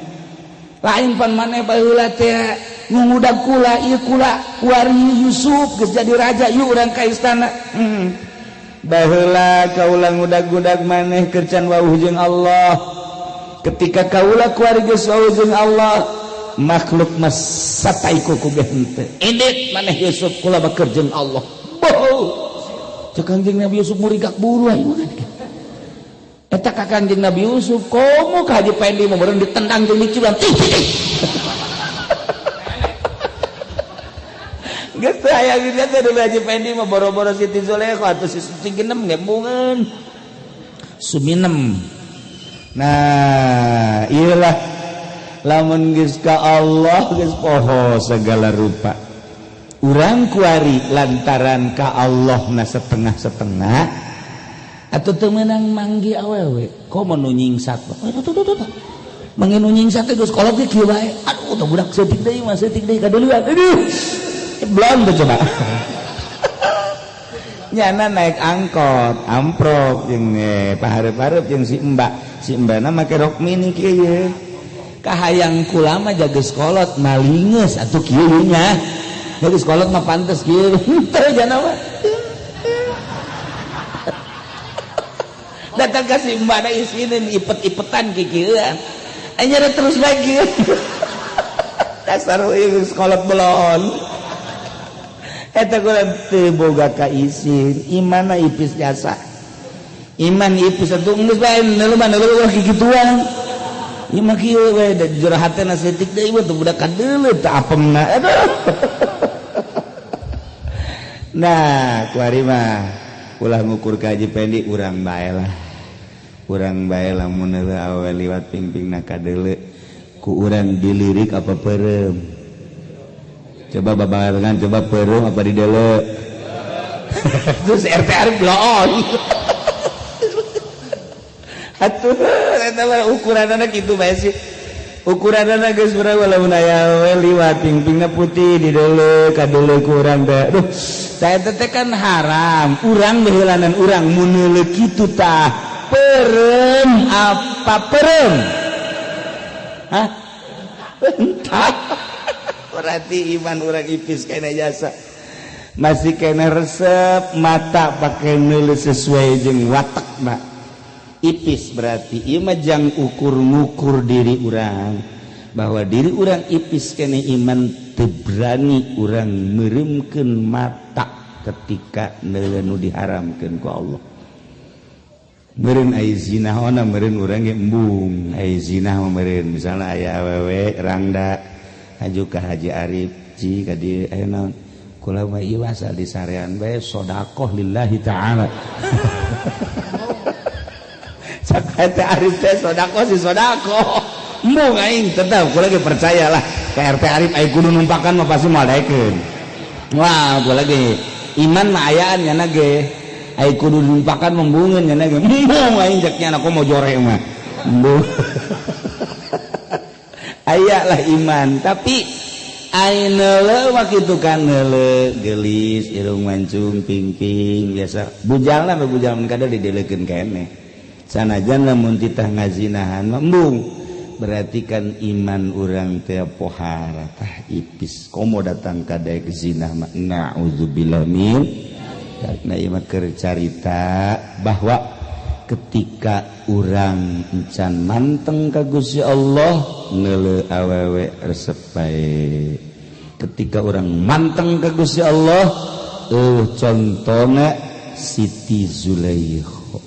Speaker 1: Lain pan maneh baheula teh ngudag kula ieu kula kuari Yusuf geus jadi raja yuk urang ka istana. Baheula kaula ngudag-gudag maneh keur can wauh jeung Allah. Ketika kaula kuari geus wauh jeung Allah, makhluk mah sataiku ku ge henteu. Indit maneh Yusuf kula baker jeung Allah. Boh. Cek Kangjeng Nabi Yusuf murigak buru aing mah. Eta ka Kangjeng Nabi Yusuf komo ka Haji Pendi mah meureun ditendang jeung diciulan. Geus teu aya geus teh dulu Haji Pendi mah boro-boro Siti Zulaikha atuh si Siti Genem gembungan. Suminem. Nah, iyalah lamun geus ka Allah geus poho segala rupa. Urang kuari lantaran ka Allah na setengah-setengah atau teu meunang manggi awewe komo nu nyingsat. Tuh. Manggi nu nyingsat teh geus kolot ge kieu bae. Aduh, teh budak seutik deui mah seutik deui kadeuleun. Aduh. Belum tuh coba. Nyana naik angkot, amprok jeung pahareup-hareup jeung si Mbak. Si Mbakna make rok mini kieu. Kahayang kula mah jaga sekolot malingeus atuh kieu nya. Jaga sekolot mah pantes kieu. Henteu jana mah. Datang ka si Mbakna isinin ipet-ipetan kikieuan. Anyar terus bae kieu. Dasar ieu sekolot belon. Eta kula teu boga ka isin, imanna ipis jasa. Iman ipis atuh geus bae neuleuh mah kikituan. Ieu mah kieu we da jero hatena seutik deui mah teu budak kadeuleu teu apemna. Aduh. Nah, kuari mah ulah ngukur ka Haji Pendi urang bae lah. Urang bae lamun neueuh awewe liwat pingpingna kadeuleu ku urang dilirik apa peureum. Coba babarengan coba peureum apa di dele. Terus RT Arif bloon. Atuh eta mah ukuranana kitu bae sih. Ukuranana geus urang lamun aya we liwat pingpingna putih di dele kadeuleu ku urang teh. Duh, tah eta teh kan haram. Urang beheulanan urang mun neuleuh kitu tah peureum apa peureum? Hah? Entah. Berarti iman orang ipis kena jasa masih kena resep mata pakai nulis sesuai jeung watak mak ipis berarti ieu mah jang ukur ngukur diri urang bahwa diri urang ipis kena iman teu berani urang meureumkeun mata ketika neuleuh nu diharamkeun ku Allah. Meureun aya zina ona meureun urang ge embung aya zina mah meureun misalna aya awewe rangda aju ka Haji Arif ci ka dieu aya naon kula mah ieu asal di sarean bae sedekah lillahi taala. Cak teh Arif teh sedekah si sedekah embung aing tetep kula ge percayalah ka RT Arif aya kudu numpakan mah pasti moal daekeun. Wah kula ge iman mah ayaan nya ge aya kudu numpakan membungeun nya ge embung aing cek nya komo jore mah embung. Aya lah iman tapi ayeuna mah kitu kan neuleuh geulis irung mancung pingping biasa bujalna mah bujal mun kada dideulekeun keneh sanajan lamun titah ngazinahan mah embung berarti kan iman urang teh pohara tah ipis komo datang ka daek zinah mah naudzubillah min karena ieu mah keur carita bahwa ketika urang encan manteng ka Gusti Allah neuleuh awewe resep bae. Ketika urang manteng ka Gusti Allah contona Siti Zulaikha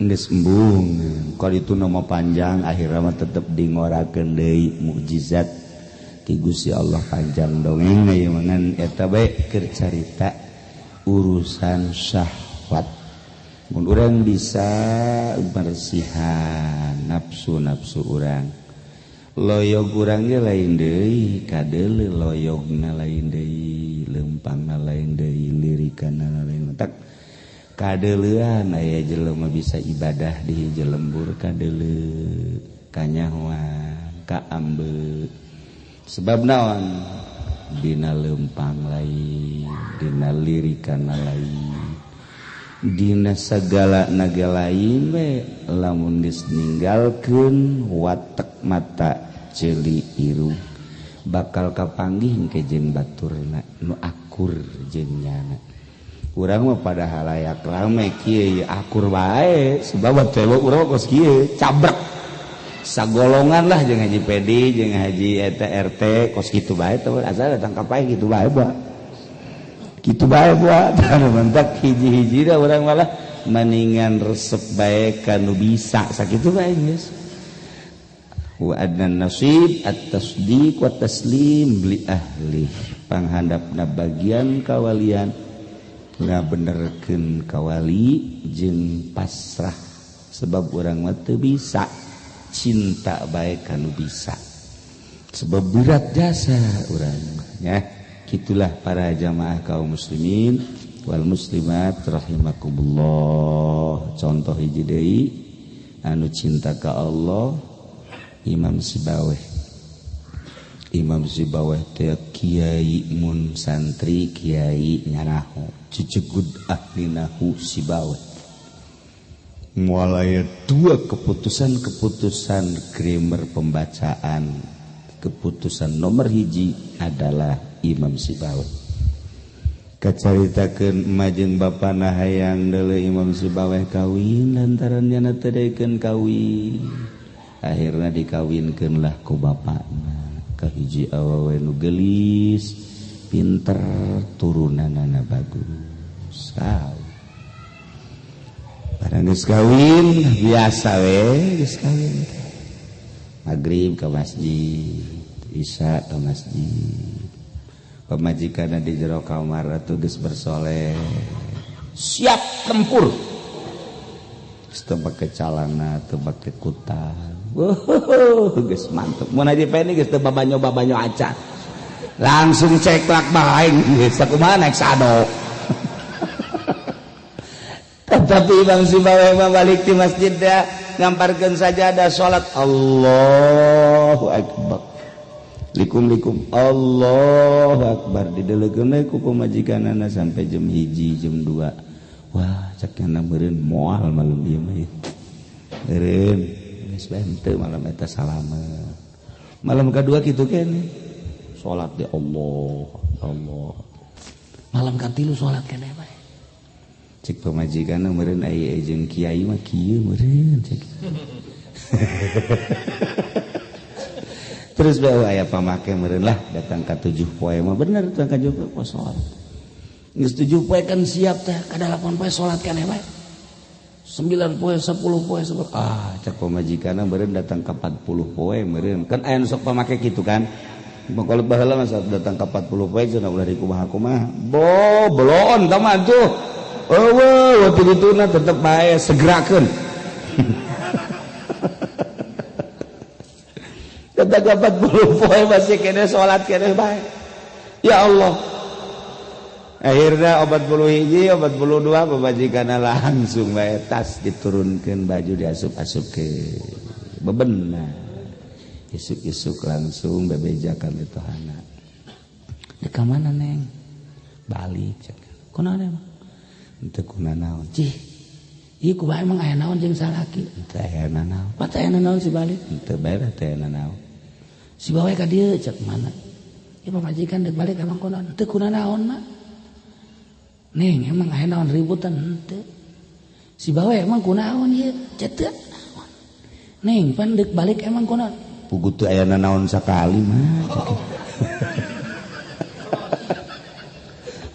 Speaker 1: geus embung kalau itu nama panjang akhirna mah tetep dingorakeun deui mukjizat ti Gusti Allah panjang dongengna ieu mah ngan eta bae keur carita Urusan syahwat. Mun urang bisa bersihan nafsu-nafsu urang. Loyog urang ge lain deui, kadeuleu loyogna lain deui, leumpangna lain deui, lirikanna lain. Tak kadeuleuan aya jelema bisa ibadah di hiji lembur kadeuleu, kanyahoan, kaambe. Sebab naon? Dina leumpang lain, dina lirikanna lain, dina sagala naga lain we lamun geus ninggalkeun watek mata ceuli irung bakal kapanggih ke jeung baturna nu akur jeung nyana. Urang mah pada halayak rame kieu akur bae sebab tewok urang kos kieu cabrek sagolongan lah jeung Haji Pedi jeung Haji eta RT kos kitu bae teh asal datang ka pae kitu bae buah kitu bae buah tah mentak hiji-hiji da urang malah maningan resep bae ka nu bisa sakitu bae geus. Wa adnan nasib at-tasdiq wa taslim li ahli panghandapna bagian kawalian ngabenerkeun kawali jeung pasrah sebab urang mah teu bisa cinta bae ka nu bisa sebab berat jasa urang ya. Kitulah para jamaah kaum muslimin wal muslimat rahimakumullah. Contoh hiji deui anu cinta ka Allah, Imam Sibaweh. Imam Sibaweh teh kiai mun santri kiai nyanaho cicegud ahli nahu Sibaweh. Mulai dua keputusan-keputusan grammar pembacaan, keputusan nomor hiji adalah Imam Sibaweh. Kacaritakeun emak jeung bapana hayang deuleu Imam Sibaweh kawin lantaran nyana teu daekeun kawin. Akhirna dikawinkeun lah ku bapana ka hiji awewe nu geulis, pinter, turunanana bagus. Barang geus kawin biasa we geus kawin teh. Magrib ka masjid, isya ka masjid. Pamajikanna di jero kamar atuh geus bersoleh, siap tempur. Geus teu make calana, teu make kutan. Geus mantep. Mun Haji Peni geus teu babanyo-babanyo acan. Langsung ceklak bae geus sakumaha naik sado. Tetapi Imam Sibaweh mah balik di masjid dah ngamparkeun sajadah salat Allahu akbar. Likum-likum Allahu akbar dideleukeun we ku pamajikanana sampai jam 1 jam 2. Wah, cek nyana meureun moal malam ieu mah. Meureun geus bae henteu malam eta salamet. Malam kadua kitu keneh. Salat di Allah, Allah. Malam katilu salat keneh bae. Cek pamajikanna meureun aya jeung kiai mah kieu meureun cek. Terus bae aya pamake meureun lah datang ka 7 poe mah bener datang ka 7 poe salat. Geus 7 poe kan siap teh ka 8 poe salat keneh bae. 9 poe 10 poe 10. Ah cek pamajikanna meureun datang ka 40 poe meureun. Kan aya nu sok pamake kitu kan. Kalau baheula mah datang ka 40 poe cenah ulah dikumaha-kumaha. Bo beloon tah mah tuh. Eueuh waktu dituna tetep bae segerakeun. Kata 40 poe masih kene salat kene bae. Ya Allah. Akhirnya 41 42 pamajikanna langsung bae tas diturunkeun baju diasup-asupkeun. Bebenah. Isuk-isuk langsung bebeja ka mitohana. Dek ka mana Neng? Balik cek. Kunaon emang? Henteu kunanaon. Cih. Ieu kumaha emang aya naon jeung salaki? Henteu aya nanaon. Pat aya nanaon si balik? Henteu bae teh aya nanaon. Si bawe ka dieu cek mana? Ieu pamajikan dek balik emang kunaon? Henteu kunanaon mah. Neng emang aya naon ributan henteu. Si bawe emang kunaon ieu? Cek teu. Neng pan dek balik emang kunaon? Puguh teu aya nanaon sakali mah.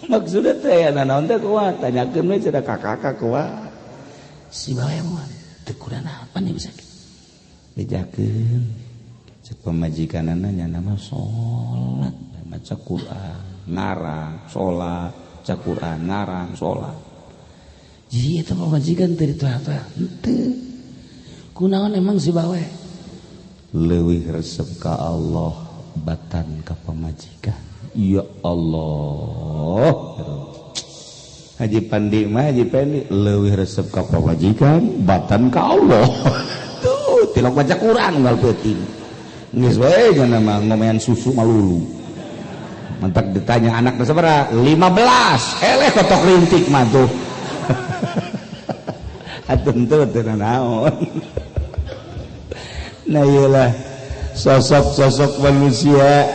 Speaker 1: Maksudnya teh aya nanaon teh kumaha? Tanyakeun we cenah ka kakak kumaha. Si bawe mah teu kunaon pan bisa. Bejakeun. Cek pamajikanana nyana mah salat, maca Quran, ngarang, salat, Maca Quran, ngarang, sholat. Jadi eta pamajikan teu ditoel-toel. Henteu. Kunaon emang si bawe? Leuwih resep ka Allah batan ka pamajikan. Ya Allah. Haji Pandi mah Haji Pendi leuwih resep ka pamajikan batan ka Allah. Tuh, tilok baca Quran unggal peuting. Geus we nya mah ngomean susu malulu. Mantak ditanya anak sabaraha? 15. Eleh kotok rintik mah tuh. Atuh teu teu naon. Nah iyalah sosok-sosok manusia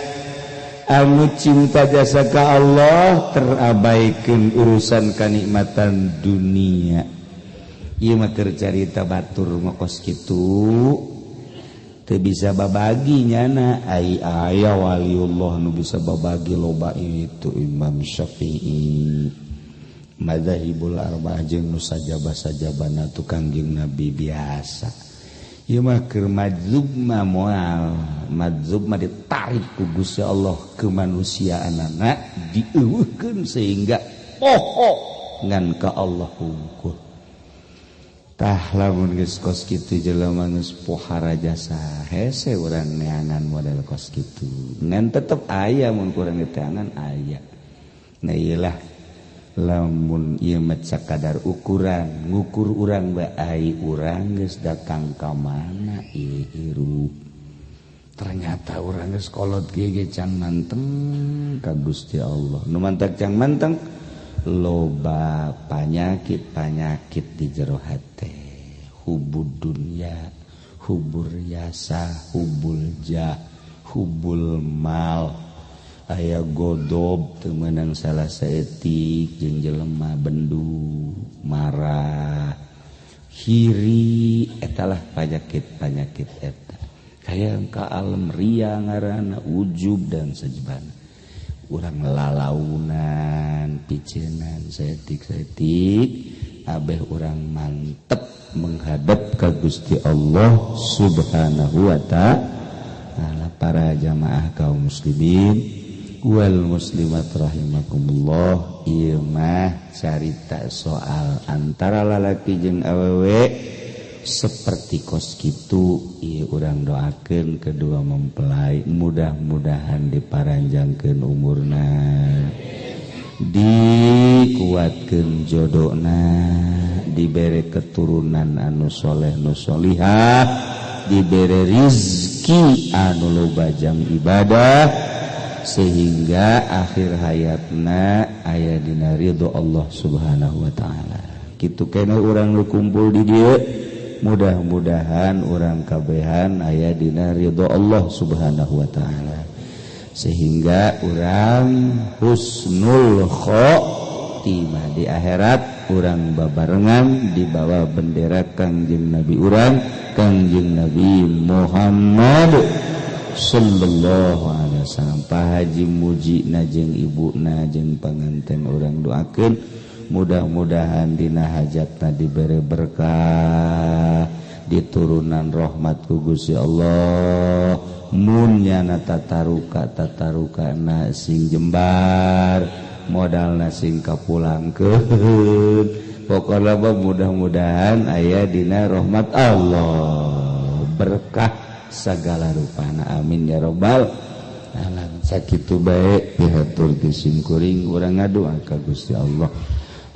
Speaker 1: anu cinta jasa ka Allah terabaikan urusan kanikmatan dunia. Ieu mah keur carita batur mah kos kitu teu bisa babagi nyana ai aya waliullah nu bisa babagi loba itu Imam Syafi'i. Madzhabul arba'ah jeung nu sajaba-sajabana tukang jeung Nabi biasa. Ieu mah keur majzub mah moal, majzub mah ditarik ku Gusti Allah kemanusiaanana dieuweuhkeun sehingga poho ngan ka Allah hungkul. Tah lamun geus kos kitu jelema geus pohara jasa hese urang neangan model kos kitu. Ngan tetep aya mun kurang diteangan aya. Nah iyalah lamun ieu mah sakadar ukuran ngukur urang bae urang geus datang ka mana ieu hirup. Ternyata urang geus kolot kieu ge can manteng ka Gusti Allah. Nu mantak can manteng loba panyakit-panyakit di jero hate. Hubud dunya, hubur yasa, hubul jah, hubul mal. Aya godob teu meunang salah saeutik jeung jelema bendu, marah, hiri, etalah panyakit-panyakit eta. Hayang ka alam ria ngaranna ujub dan sejebana. Urang lalaunan, picenan, saeutik-saeutik abeh urang mantep menghadap ka Gusti Allah Subhanahu wa ta'ala. Para jamaah kaum muslimin wal muslimat rahimakumullah, ieu mah carita soal antara lalaki jeung awewe seperti kos kitu. Ieu urang doakeun kedua mempelai mudah-mudahan diparanjangkeun umurna, dikuatkeun jodona, dibere keturunan anu soleh nu solihah, dibere rizki anu loba jang ibadah sehingga akhir hayatna aya dina ridho Allah Subhanahu wa taala. Kitu keneh urang nu kumpul di dieu mudah-mudahan urang kabehan aya dina ridho Allah Subhanahu wa taala sehingga urang husnul khotimah di akhirat, urang babarengan di bawah bendera Kangjeng Nabi urang, Kangjeng Nabi Muhammad sallallahu alaihi wasallam. Pak Haji Muji na jeung ibuna jeung panganten urang doakeun mudah-mudahan dina hajatna dibere berkah, diturunan rahmat ku Gusti Allah, mun nyana tataruka tatarukana sing jembar, modalna sing kapulangkeun. Pokona mah mudah-mudahan aya dina rahmat Allah, berkah segala rupana, amin ya robbal alamin. Sakitu bae dihatur ti simkuring urang ngadoa ka Gusti Allah.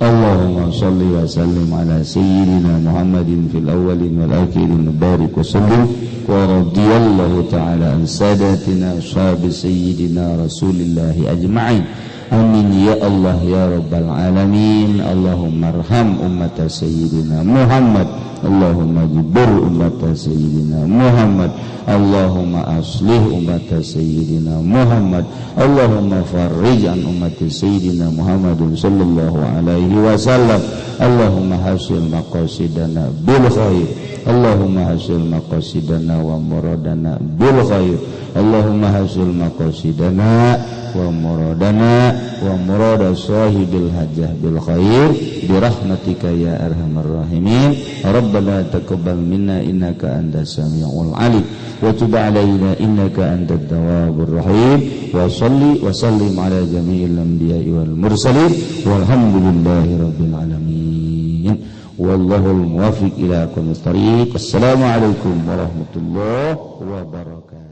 Speaker 1: Allahumma shalli wa sallim ala sayyidina Muhammadin fil awwalin wal akhirin barik wa sallim wa radiyallahu ta'ala an sadatina ashabi sayyidina Rasulillahi ajma'in. Amin ya Allah ya rabbal alamin. Allahumma arham ummata sayyidina Muhammad, Allahumma jibur ummata sayyidina Muhammad, Allahumma aslih ummata sayyidina Muhammad, Allahumma farrij an ummati sayyidina Muhammadin sallallahu alaihi wasallam. Allahumma hasil maqasidana bil khair, Allahumma hasil maqasidana wa muradana bil khair, Allahumma hasil maqasidana wa muradana wa murada sahibil hajah bil khair bi rahmatika ya arhamar rahimin. Rabbana taqabbal minna innaka antas samiul alim wa tub alaina innaka antat tawwabur rahim. Wa salli wa sallim ala jami'il anbiya'i wal mursalin walhamdulillahi rabbil alamin. Wallahul muwaffiq ila aqwamit thariq. Assalamualaikum warahmatullahi wabarakatuh.